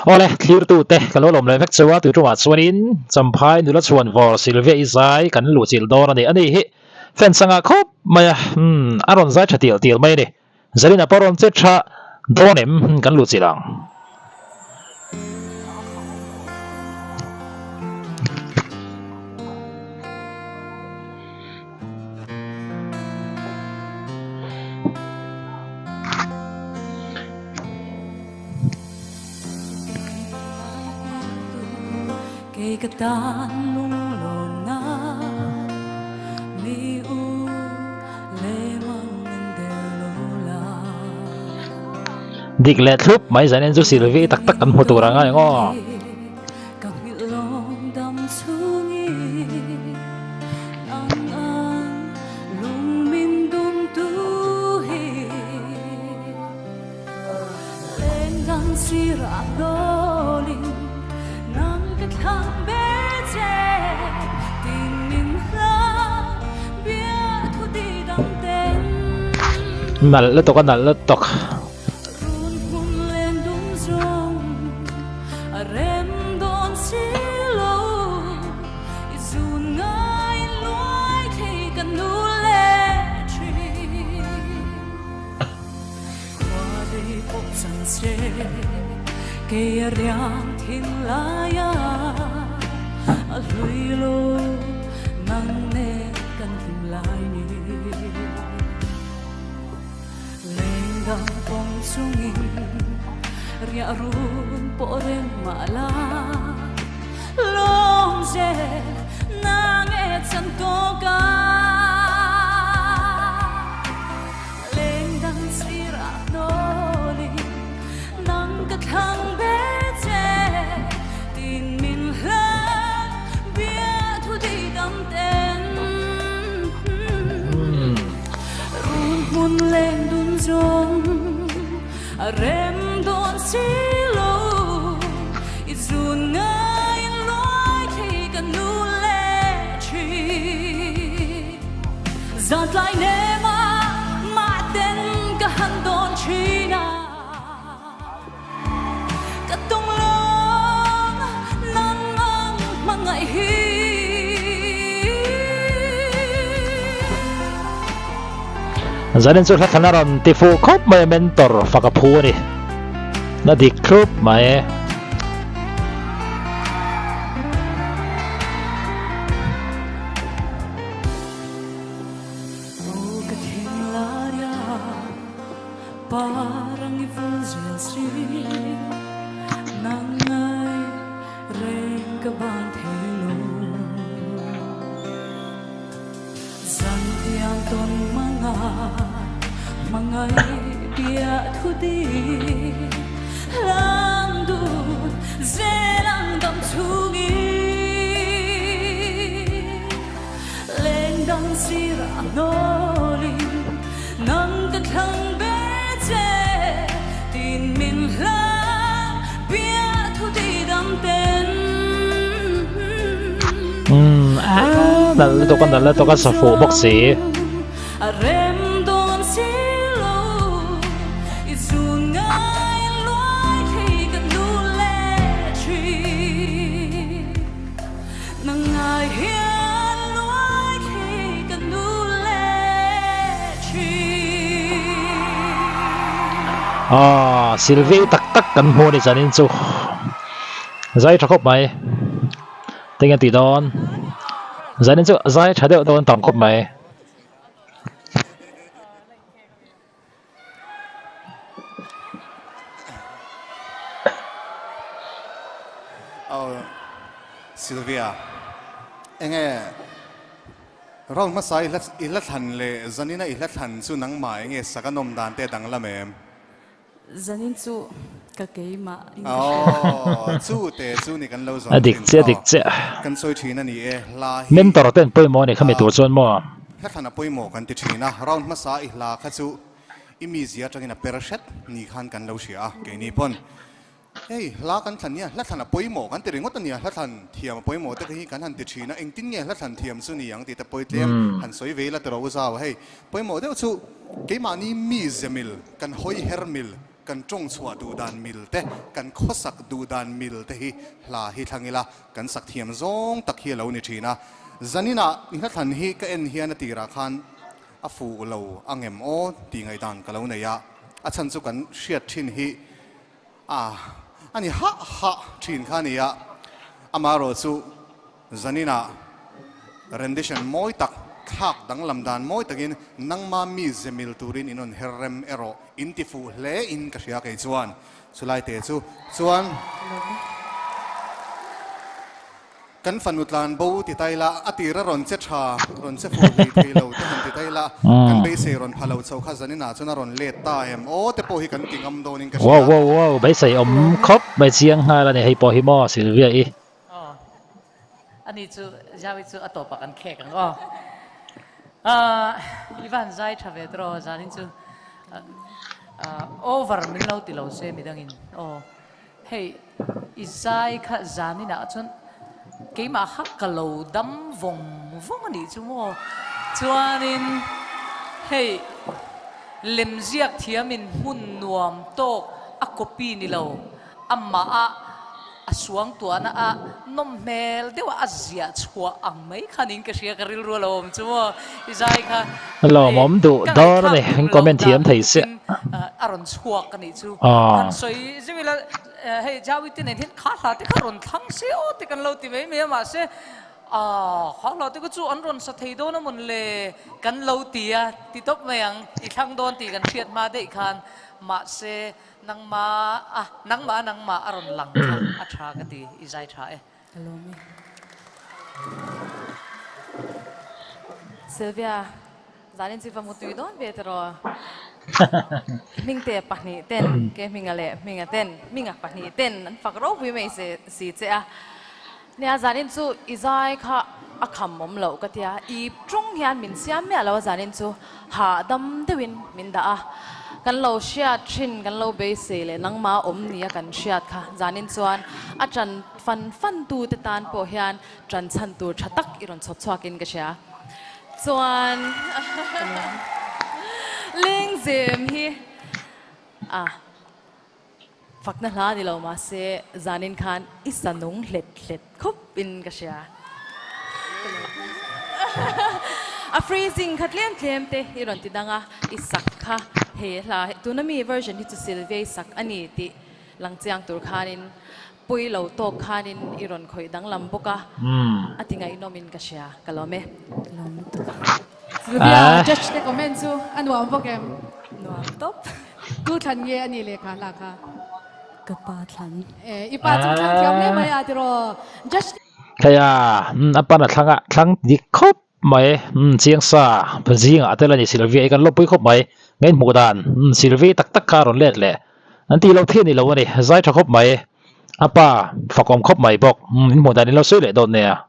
Awle, thlirtute ka lo lawm leh vek cheu a, tuiṭumah chuanin Champhai nula chhuanvawr Sylvia i zai kan luhchilh dawn a ni. Ani hi fans anga khawp mai a, umm a rawn zai ṭha tial tial mai a ni. Zarina pawh rawn che tha dawn em kan luhchilh ang. Dik leh thlup mai zanin chu Sylvie tak tak kan hmu tur ang a eng aw. Nalh lutuk a nalh lutuk. Zanin chu hla thlan a rawn ti fuh khawp mai a mentor fak a phu a ni. Na dik thlup mai. Umm aaa nalh lutuk a nalh lutuk a sa fuh bawk si. Aw Sylvie tak tak kan hmu a ni zanin chu zai tha khawp mai tinge tih dawn zanin chu zai tha deuh dawn tam khawp mai. Aw Sylvia enge round hmasa i hla i hla thlan leh zanina i hla thlan chu nangmah enge sak a nawm dan te a danglam em? Zanin chu ka keimah in ka hria. Aw chu te chu ni kan lo A zawn dik thin chiah aw dik chiah. Kan sawi thin a ni e hla hi Mentor te an pawimawh a ni khami tur chuan maw? Hla thlan a pawimawh kan ti thin a round hmasa i hla kha chu I mizia atangin a per hret ni khan kan lo hria a, keini pawn hei hla kan thlan nia, hla thlan a pawimawh kan ti ringawt a nia, hla thlan thiam a pawimawh te hi kan han ti thin a, engtin nge hla thlan thiam chu ni ang tih te pawi tlem han sawi ve ila tiraw u zau, hei pawimawh deuh chu keimahni mize mil, kan hawi her mil. Kan tawng chhuah duh dan mil te, kan khawsak duh dan mil te hi hla hi thlang ila kan sak thiam zawng tak hi a lo ni thin a. Zaninah i hla thlan hi ka en hian a tirah khan a fuh lo angem aw tih ngaihdan ka lo nei a, a chhan chu kan hriat thin hi a a ni hah hah thin kha a ni a, amaherawh chu Zaninah rendition mawi tak, thlak danglam dan mawi takin nangma mi ze mil turin in rawn her rem erawh in ti fuh hle in ka hria kei chuan chulai te chu chuan kan fanu tlan bo ti tai la a tira rawn che tha rawn che fuh hlei thei lo te han ti tai la kan beisei rawn pha lo chho kha zaninah chuan a rawn let ta em aw te pawh hi kan ti ngam dawnin ka hria. Wow wow wow beisei awm khawp mai chiang nghal a ni hei pawh hi maw Sylvia i. Aw, ani chu Jaui chu a tawpah kan khek ang aw. Ahh, i van zai tha ve tawh aw, zanin chu over min lo ti lo se midangin aw. Hei, i zai kha zaninah chuan keimah kha ka lo dam vawng vawng a nih chu maw. Chuanin hei lemziak thiamin hmun nuam tawk a copy ni lo. Amah a a suangtuahna a nawm hmel deuh a, a ziah chhuah ang mai khan in ka hria ka rilru a lo awm chu maw i zai kha Lawmawm duh ka dawr a ngaihthlak ni, duh in loh comment dan thiam thei sia. in a rawn chhuak a nih chu. Aw. Han sawi zeuh ila hei Jaui te nen hian kha hla te kha rawn thlang se aw te kan lo ti mai mai a mahse aw kha hla te kha chu an rawn sa thei dawn a mawn le kan lo ti a ti tawp mai ang i thlang dawn tih kan hriat hma daih khan mahse Nangmah a, nangmah a nangmah a rawn lang kha a tha ka ti, i zai tha e. Ka lawm e. Sylvia, zanin chu i va mutui dawn ve tiraw? Hmingte pahnih ten, ke Hminga leh Hminga ten, Hminga pahnih ten an fak ropui mai si che a. Nia, zanin chu i zai kha a kham awm loh ka tia, ip ṭung hian min siam miah lo a zanin chu hahdam deuhin min dah a, kan lo hriat thin, kan lo beisei leh nangmah awm nia kan hriat kha zanin chuan a ṭan fan fan tu te tan pawh hian ṭan chhan tur ṭha tak i rawn chhawp chhuakin ka hria. Chuan Lengzem hi a. Fakna hla ni lo mahse zanin khan i sa nung hlet hlet khawp in ka hria. A freezing kha tlem tlem te i rawn ti dang a, i sak kha hei hla tuna mi version hi chu Sylvia i sak a ni tih lang chiang tur khanin pui lo tawk khanin i rawn khawih danglam bawk a, a ti ngaihnawm in ka hria, ka lawm e. Lawm lutuk. Sylvia, judge te comment chu a nuam bawk em? Nuam tawp. Tu thlan nge a nih lehkha hla kha? Ka pa thlan. E, i pa chu thlang thiam hle mai a tiraw? Judge te. Thei a, a pan a thlang a, thlang dik khawp mai, chiang sa zingah a tel a ni Sylvia i kan lawpui khawp mai, ngaih hmuh dan Sylvia tak tak kha a rawn let leh an tih loh theih a ni lo a ni, zai tha khawp mai, a pa fakawm khawp mai bawk, in hmuh dan in lo sawi leh dawt nia.